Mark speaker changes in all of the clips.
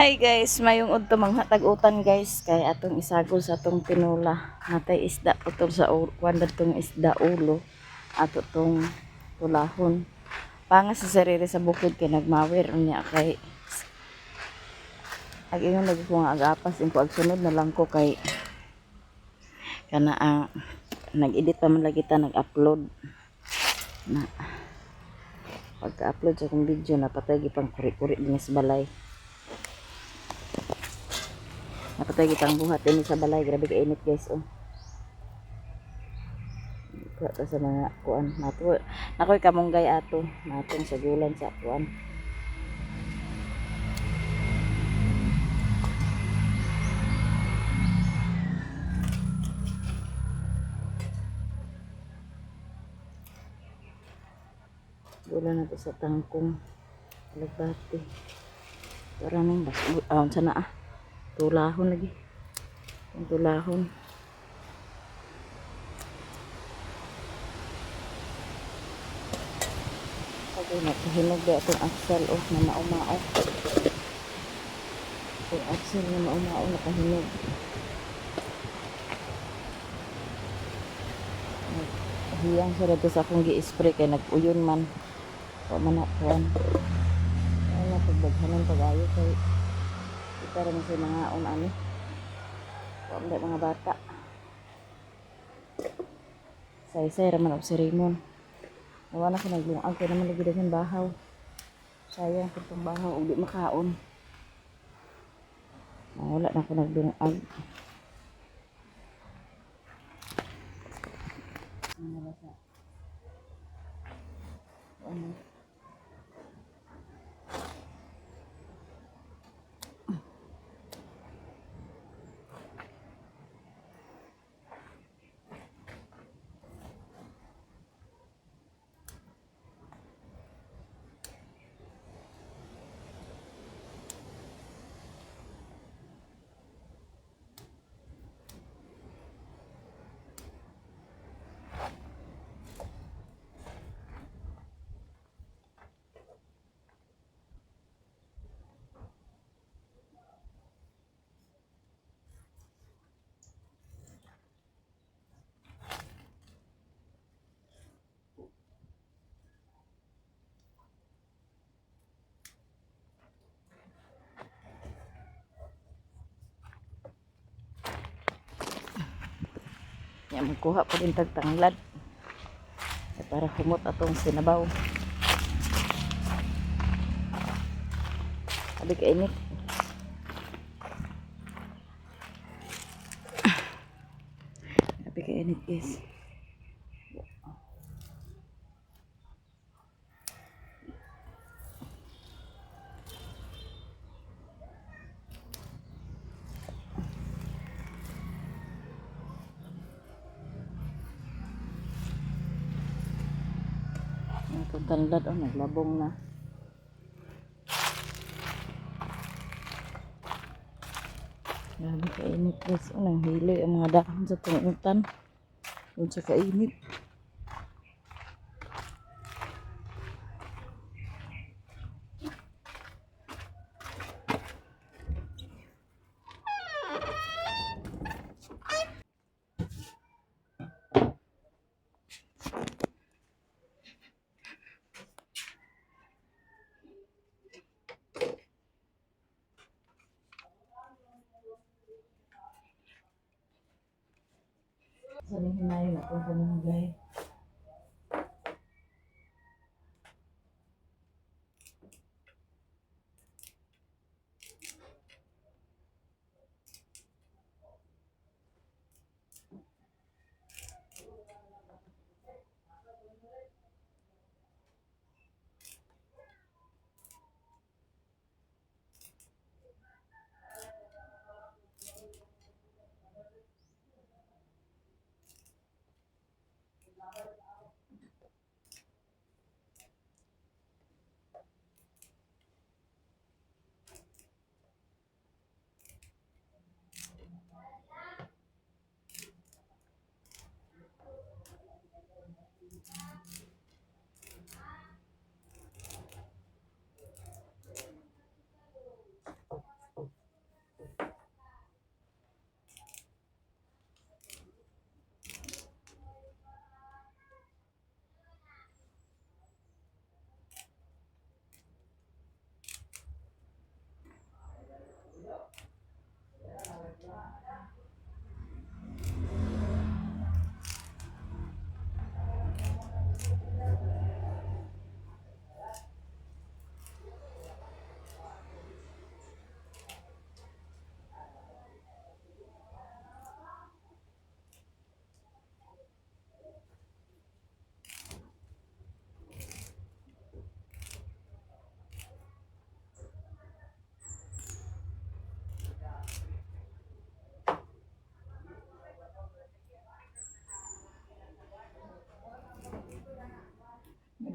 Speaker 1: Hi guys, mayong udto, manghatag utan guys, kay atong isagol sa atong tinula. Natay isda putol sa kuan tong isda ulo ato tong tulahon. Pangas sa sarili sa bukid kay nagmawer unya kay ag ingon lagi ko nga agapas ingko ag sunod na lang ko kay kana ang nag-edit pa man lagi ta, nag-upload na. Pagka-upload sa akong video, napatay gipang kuri-kuri din sa balay. Napatay gitang buhat ini sa balay. Grabe ka init guys, oh. Kuha ta sa mga kuan nato. Nakoy kamunggay ato natong sa gulan sa kuan. Gulan nato sa tangkong alagbati. Para nang bas ah, sana ah. Tulahon lagi. Ang tulahon. Okay, nakahinog ba itong axle, oh, na maumao. Itong axle na maumao, nakahinog. Hiyang siya dito sa akong gi-spray kay nag-uyon man. Wa man na kuan. Ay na pagbaghanon pag-ayo kay kita ra man sa mga on ani. Wa man mga bata. Saysay ra man og si Raymond. Nawa na ko naglungag kay naman lagi daghan bahaw. Sayang kung itong bahaw og di makaon. Wala na ko nagdungag. Ano ba sa ano? Ya, magkuha pa din tag tanglad. Ay, para humot atong sinabaw. Sabi ka init. Sabi ka init, guys. Itong tanglad, oh, naglabong na. Grabe kainit guys. Oh, nanghiloy ang mga dahon sa tungutan. Unsa kainit. Sa hinayon atong kamunggay.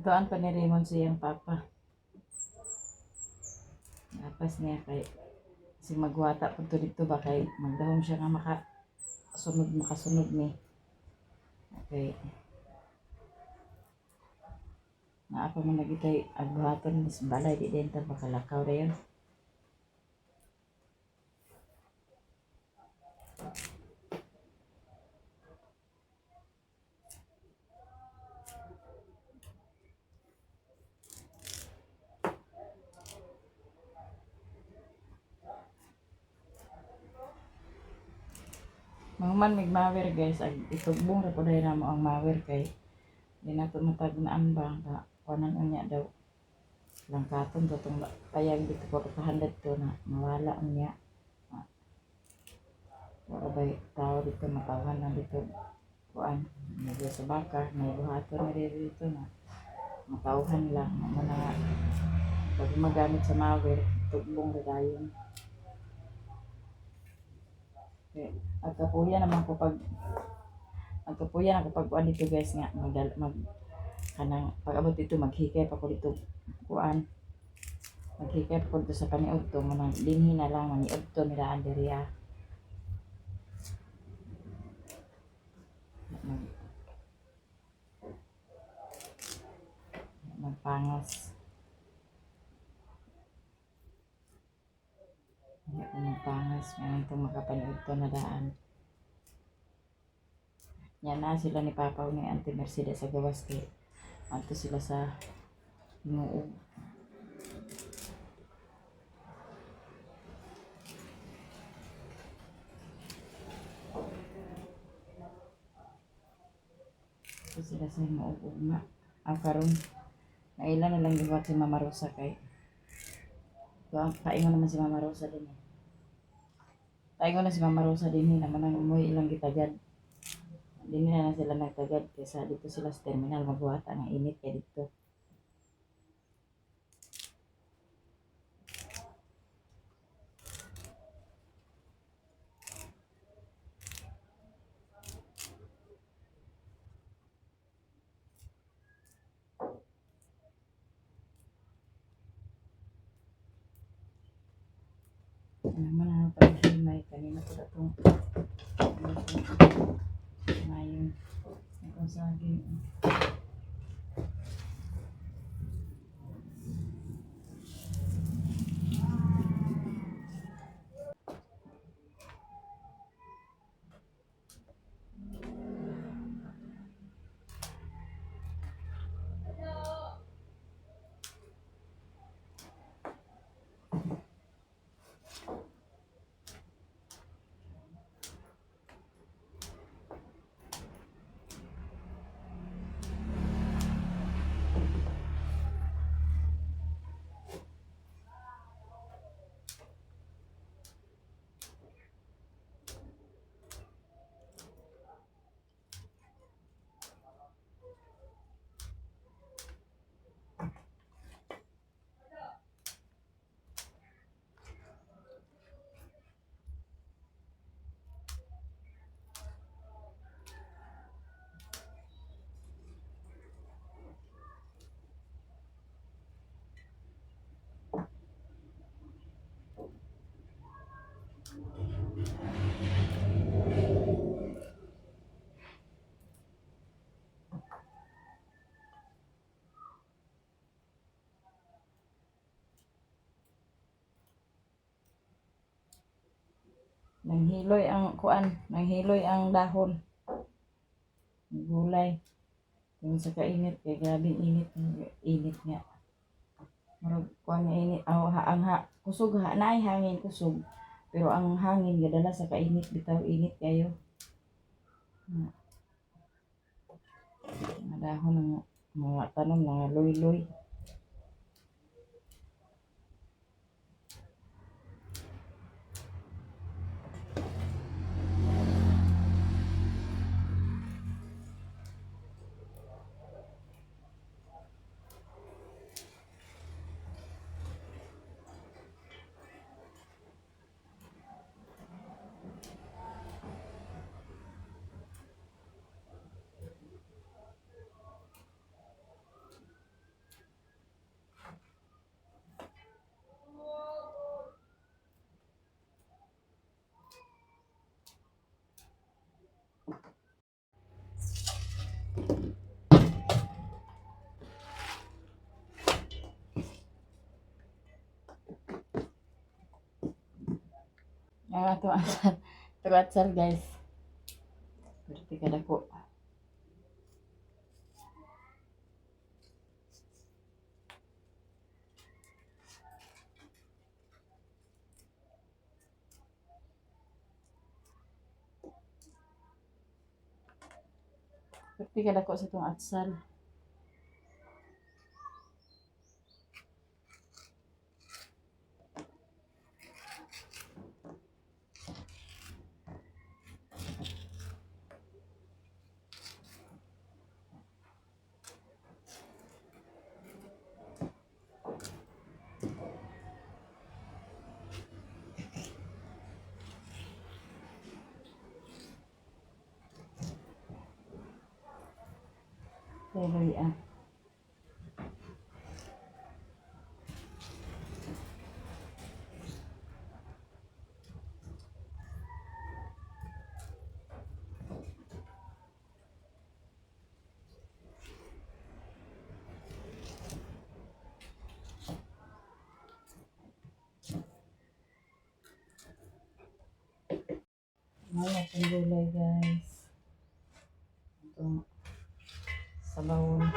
Speaker 1: Tuan pa ni Raymond siyang papa. Napas niya kay si magwata po to dito ba kay magdahom siya nga maka sunod makasunod ni. Okay. Naa pa man nagitay agbuhaton ni sa balay di din ta makalakaw dayon. Mahuman mig mawer, guys, ag itugbong ra pud na mo ang mawer kay di nato matag na ambang ka kuanan unya daw langkaton to tong payag dito ko kahandat to na mawala unya. Ah, wala bay tao dito matawhan lang dito kuan medyo sa baka may buhaton na rin dito na matawhan lang mo na nga pag magamit sa mawer tugbong ra dayon. Okay. Agkapuya naman ko pag agkapuya na ko pag kuan dito, guys, nga mag kanang pag abot dito maghikay pa ko dito kuan maghikay pa ko dito sa paniudto mo nang dinhi na lang maniudto nila diri ah. Magpangas. Hindi ako magpangas. Meron itong makapaniudto na daan. Yan na sila ni Papa o ni Auntie Mercedes sa gawas kay anto sila sa Himuog. Anto sila sa Himuog ugma. Ang karon naila na lang gibuhat si Mama Rosa kay paingon naman si Mama Rosa din eh. Paingon na si Mama Rosa din eh, naman ang umuwi ilang gitagad. Hindi na lang sila nagtagad kaysa dito sila sa terminal magbuhat ang init kay dito. Ano man ano pa siya may kanina ko na itong ngayon itong saging. Nanghiloy ang kuan, nanghiloy ang dahon. Gulay. Kung sa kainit kay grabe init, init nga. Murag kuan nga init aw ha, ang ha, kusog ha, naay hangin kusog. Pero ang hangin gadala sa kainit bitaw init kayo. Nga mga dahon ng mga tanom mga luy-luy. Ang ato atsal. Ito atsal, guys. Perti ka dako. Perti ka dako sa itong atsal. Pero ah. Mga itong gulay, guys. Itong sabawon.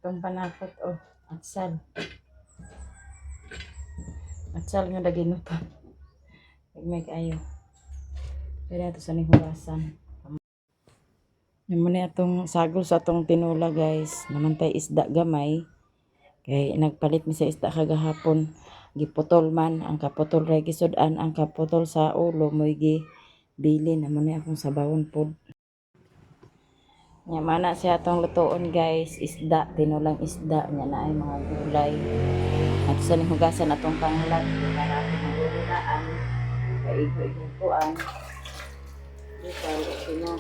Speaker 1: Itong panakot, oh. Atsal. Atsal nga dagino pa. Nagmay kayo. Pero ito sa hugasan. Yan muna atong sagol sa atong tinula, guys. Namantay isda gamay. Kay nagpalit mi sa isda kagahapon. Giputol man ang kaputol ray gisud-an, ang kaputol sa ulo mo'y gi bilin. Amo ni akong sabawon pod. Nya mana siya atong lutoon, guys, isda, tinulang isda nya na ay mga gulay. At sa ning hugasan atong kanglat para atong magulaan kay igo-igo kuan. Bukal, okay na.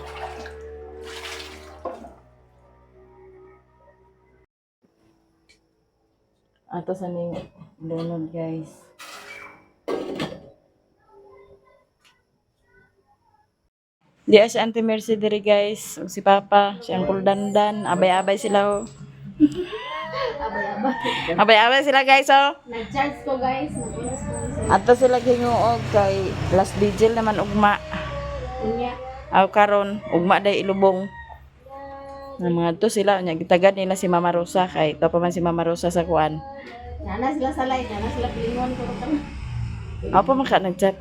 Speaker 1: Ato sa ning lunod, guys. Di si Auntie Mercy diri, guys, ug si Papa, si Uncle Dandan, abay-abay sila oh.
Speaker 2: Abay-abay.
Speaker 1: Abay-abay sila, guys, oh.
Speaker 2: Nag-charge ko, guys. Nag-unos ko sa
Speaker 1: Ato sila hinguog kay last vigil naman ugma.
Speaker 2: unya.
Speaker 1: Aw karon ugma day ilubong. Ang mga to sila nya gitagad nila si Mama Rosa kay to pa man si Mama Rosa sa kuan.
Speaker 2: Nana sila sa light. Nana sila pilingon ko ka.
Speaker 1: Aw pa man ka nag-chat.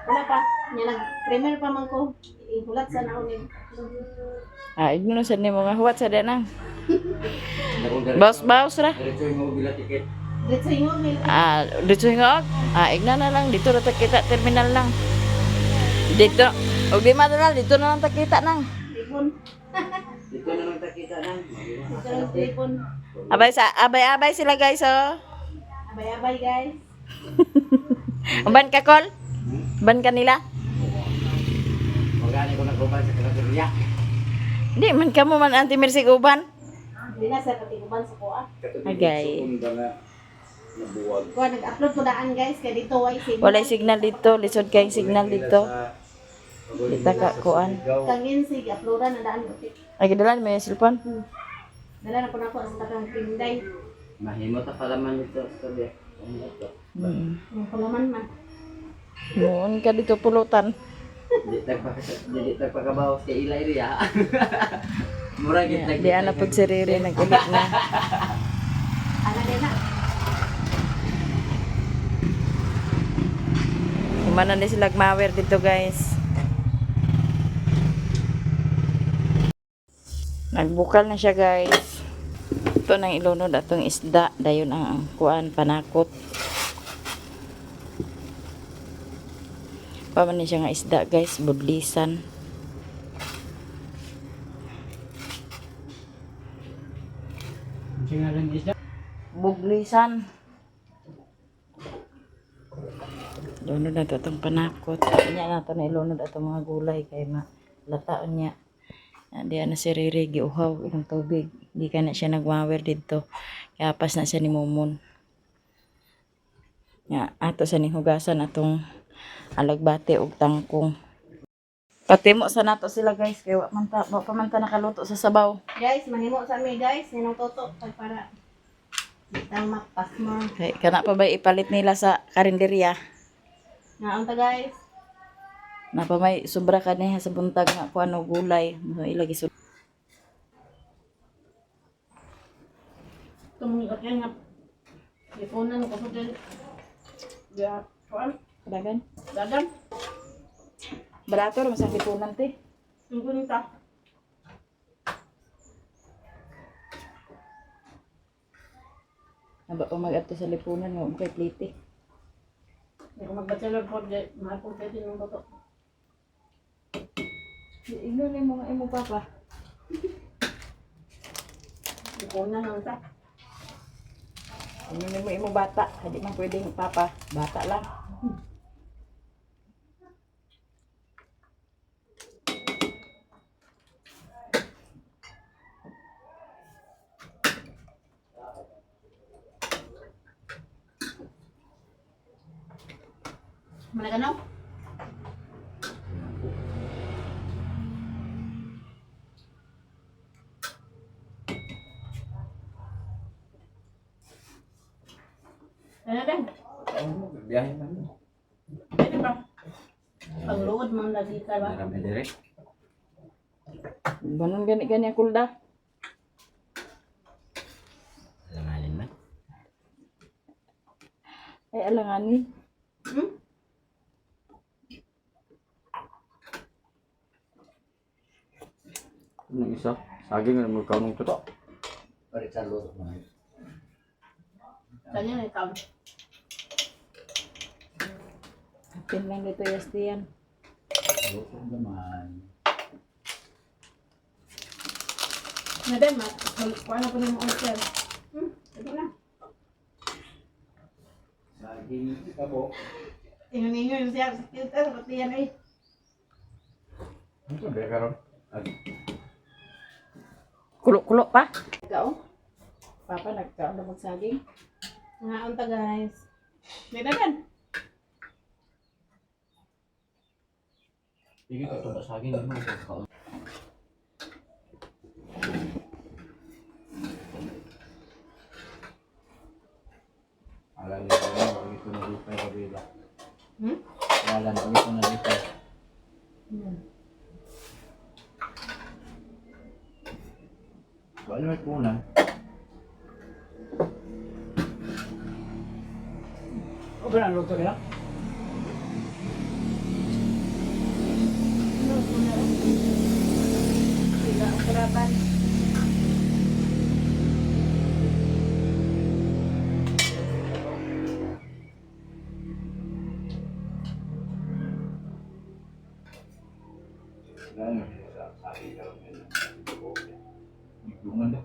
Speaker 2: Wala pa. Nya nag-premier pa man ko. Ihulat sa naon ni.
Speaker 1: Ah, igno sa nimo nga huwat sa nang. Baus baus ra.
Speaker 3: Diretso yung bila ticket.
Speaker 2: Diretso yung may
Speaker 1: Ah, dito hingoog. Ah, igna na lang dito ra ta kita terminal lang. Dito. Og di man na dito na lang ta kita nang.
Speaker 2: Lipon.
Speaker 3: Dito na lang takita nang.
Speaker 2: Dito lang lipon.
Speaker 1: Abay sa abay-abay sila, guys, oh.
Speaker 2: Abay-abay, guys.
Speaker 1: Uban ka kol? Uban ka nila?
Speaker 3: Magani ko nagkuban sa kategorya.
Speaker 1: Di man kamo man Auntie Mercy uban.
Speaker 2: Hindi na sa katiguban sa kuha.
Speaker 1: Agay.
Speaker 3: Nabuwag.
Speaker 2: Kuha, nag-upload ko daan, guys. Kaya dito way signal.
Speaker 1: Walay signal dito, lisod kay signal dito. Kita ka kuan.
Speaker 2: Kangin sig uploadan na daan.
Speaker 1: Ay gidalan may cellphone.
Speaker 2: Dala na ko na ko sa takang pinday.
Speaker 3: Mahimo ta pala man dito sa tabi. Ano to?
Speaker 2: Ang kulaman man.
Speaker 1: Muon ka dito pulutan.
Speaker 3: Di tagpaka di tagpakabaw sa ila area. Mura gid tag.
Speaker 1: Di ana pud si Riri nag-ulit na.
Speaker 2: Ana din na.
Speaker 1: Humana ni sila gmawer dito, guys. Nagbukal na siya, guys. Ito nang ilunod atong isda. Dayon ang kuan panakot. Paman ni siya nga isda, guys, budlisan. Buglisan. Lunod na to itong panakot. Nya na to na ilunod atong mga gulay kay malataon niya. Diya na si Riri giuhaw ilang tubig. Di ka na siya nagwawer didto. Kaya pas na siya ni Mumon. Nga ato sa ning hugasan atong alagbate og tangkong. Patimo sa nato sila, guys, kay wa man ta wa pa man ta nakaluto sa sabaw.
Speaker 2: Guys, manghimo sa mi guys, ninong toto kay para bitang mapasmo.
Speaker 1: Kay kana pa ba ipalit nila sa karinderya?
Speaker 2: Ngaon ta, guys.
Speaker 1: Na pa may sobra kaniha sa buntag nga kuan og gulay. So, ilagi sud.
Speaker 2: Tumuot yan nga. Ipunan ko sa dyan. Ya, kuan,
Speaker 1: Dagan.
Speaker 2: dagan.
Speaker 1: Barato ra masang lipunan te.
Speaker 2: Ang gunta.
Speaker 1: Naba pa mag-adto sa lipunan nga kay plite.
Speaker 2: Hindi ko mag-bachelor po, di, mahal kong pwede ng toto.
Speaker 1: Ino ni mo nga imo papa.
Speaker 2: Ipunan lang ta.
Speaker 1: Ino ni mo imo bata, hindi man pwedeng papa, bata lang.
Speaker 2: Mana ka na? Ano dan?
Speaker 3: Biyahe man.
Speaker 2: Pwede ba? Pagluod man lagi ka ba?
Speaker 3: Marami dire.
Speaker 1: Banon gani gani ang kulda.
Speaker 3: Alanganin man.
Speaker 1: Ay alanganin.
Speaker 2: Hmm?
Speaker 3: Ano isa? Saging na mo kaunong tuto. Parit sa luto mo.
Speaker 2: Kanya na ikaw.
Speaker 1: Apin lang dito yastiyan.
Speaker 3: Luto naman.
Speaker 2: Madam, ma, kuha na po ng mga oyster. Ito na.
Speaker 3: Saging kabo.
Speaker 2: Ingon-ingon yung siya. Sakit, eh, pati yan eh.
Speaker 3: Ano ba karon?
Speaker 1: Kulo-kulo pa. Ikaw? Papa nagkaon na magsaging.
Speaker 2: Ngaon ta, guys. May dagan.
Speaker 3: Sige ka to saging mo kaon. Alam niyo ba yung ito na dito kabila.
Speaker 2: Hmm?
Speaker 3: Wala na ito na dito. Wala may kuna.
Speaker 4: O ba ang luto nila?
Speaker 2: Sila ang kuraban.
Speaker 3: Iglungan daw.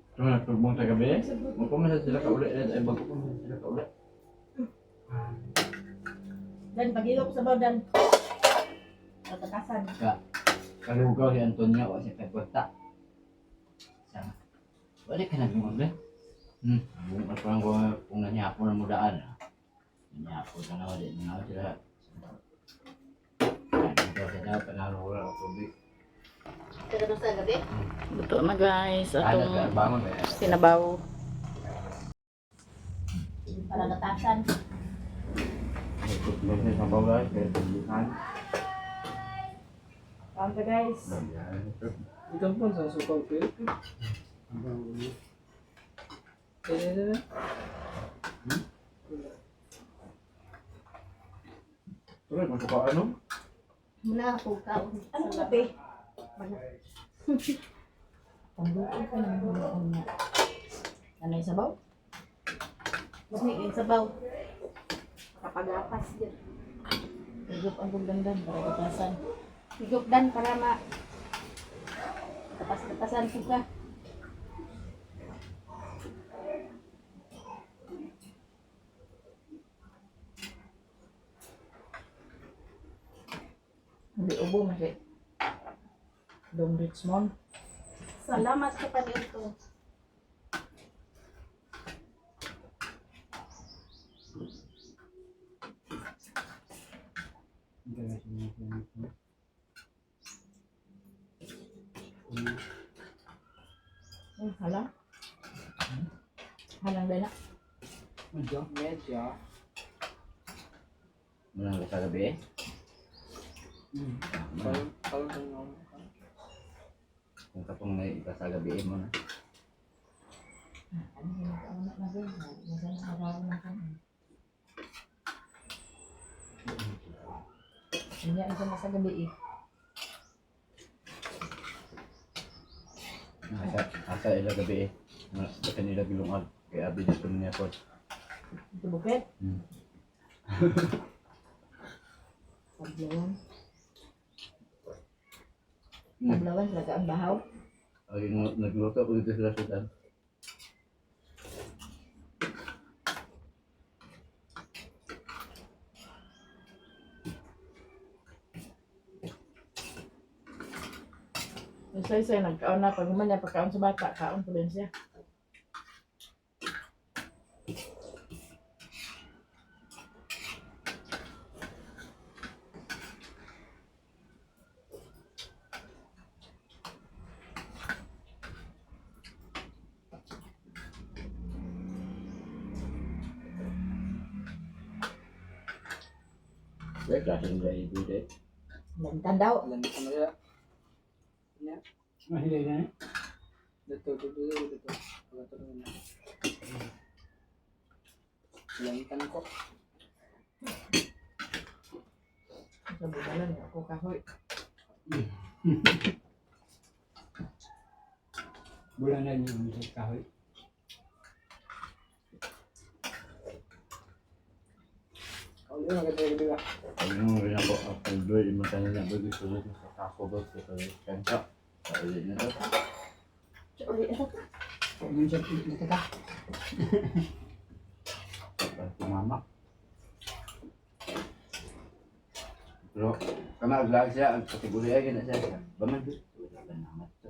Speaker 3: Ito na, tugbong sa gabi. Magpamasa sila kauli. Ay, bago pa sila kauli.
Speaker 2: Dan, pag-ilok sa baw, Dan. Patakasan.
Speaker 3: Ka, kalugaw si Antonio o si Pepota. Sama. Wala ka na ba? Kung parang kung nangyapon na mo daan. Nangyapon ka na wala na sila. Ito sa daw panalo ko lang ang tubig.
Speaker 2: Pero doon sa gabi?
Speaker 1: Luto na, guys,
Speaker 3: Alat
Speaker 1: atong
Speaker 3: ka bangon eh.
Speaker 1: sinabaw.
Speaker 2: Palagatasan.
Speaker 3: May sa bawal kay tubihan.
Speaker 1: Kaon guys.
Speaker 4: Ikaw po sa sukaw ko. Eh,
Speaker 3: Tuloy mo ka ano?
Speaker 2: Muna ako kaon.
Speaker 1: Ano ba te? Pangluto pa ng mga niya. Ano yung sabaw?
Speaker 2: Mas may yung sabaw. Kapagapas yan.
Speaker 1: Higop ang kong dandan para gatasan.
Speaker 2: Higop dan para ma tapas-tapasan po ka.
Speaker 1: Hindi ubo masi. Dong Richmond.
Speaker 2: Salamat sa paniudto.
Speaker 1: Hala. Halang din na.
Speaker 4: Medyo. Medyo.
Speaker 3: Muna sa gabi eh.
Speaker 4: Parang
Speaker 3: Kung katong may iba sa gabi eh mo na.
Speaker 1: Ano yung nakauna na guys? Nasa nakakaroon na kami. Hindi ang sama sa gabi eh.
Speaker 3: Asa ila gabi eh. Sa kanila gilungan. Kaya abi dito niya po.
Speaker 1: Ito bukit. Paglawan. Paglawan talaga ang bahaw.
Speaker 3: Ay, nagluto ko dito sila sa dan.
Speaker 1: Isa-isa nagkaon na. Pag humanya, pagkaon sa bata, kaon po din siya.
Speaker 3: Kaya klase nila ibu deh.
Speaker 1: Lantan daw.
Speaker 4: Lantan na siya. Nya. Mahilay na eh. Dito, dito, dito, dito. Dito na. Lantan ko.
Speaker 1: Sa budalan, ako kahoy.
Speaker 4: Bulanan yung sa kahoy. Kauli na maganda yung diba?
Speaker 3: Ay, nung rin ako, ako doon, yung mga kanina, bago sunod sa kako ba, sa kansa. Sa ulit na to.
Speaker 1: Sa uli ito.
Speaker 4: Yung sa nakita.
Speaker 3: Sa mama. Pero, kama aglag siya, ang kategorya ay gana siya. Baman doon. Wala ba naman to?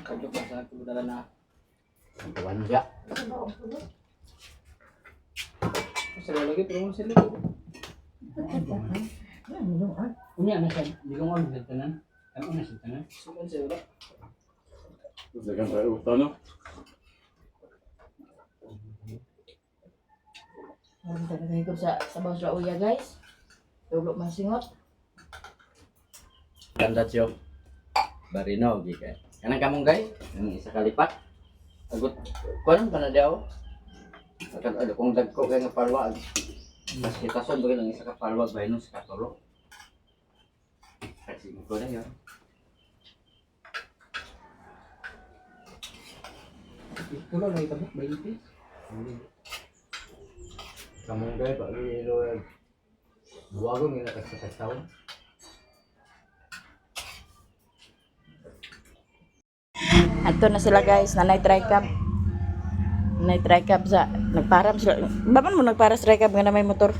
Speaker 4: Kadyo pa sa kabudala na.
Speaker 3: Ang tawanan siya.
Speaker 4: Sa lagi pero mo sila.
Speaker 1: Ano, ah?
Speaker 4: Unya na siya, hindi ko alam sa tanan. Ano na sa tanan? Suman siya wala.
Speaker 3: Dagan pa uto no?
Speaker 1: Huwag talaga higop sa sabaw sa uya, guys. Tulo man singot.
Speaker 3: Ganda siyo. Barino, gikan. Kanang kamong gay, ang isa kalipat. Agot, kuan pa na daw. Akan ano kung dagko kay nga palwag. Mas hitason ba ang isa ka palwag ba sa katulo. Kasi ko na yun.
Speaker 4: Tulo na ito, 20.
Speaker 3: Kamong gay pa ilo buwagon nga nakasakataw.
Speaker 1: Ato na sila guys, nanay tricab. Nanay tricab sa nagparam sila. Baman mo nagpara sa tricab nga na may motor.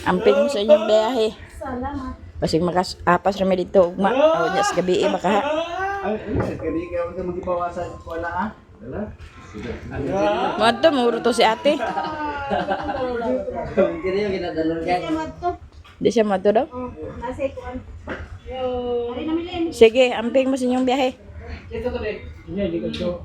Speaker 1: Amping mo sa inyong biyahe.
Speaker 2: Salamat.
Speaker 1: Basig makas apas rami dito ugma. Aw nya sa gabi eh, baka.
Speaker 4: Ay, gabi ka mo magibawasan wala ah.
Speaker 1: Mo adto mo to si ate.
Speaker 3: Kini yung ginadalon
Speaker 2: Hindi siya madto.
Speaker 1: Di siya mo adto daw.
Speaker 2: Oh, nasa ikuan. Ari na milin.
Speaker 1: Sige, amping mo sa inyong biyahe.
Speaker 4: Hindi, di ko.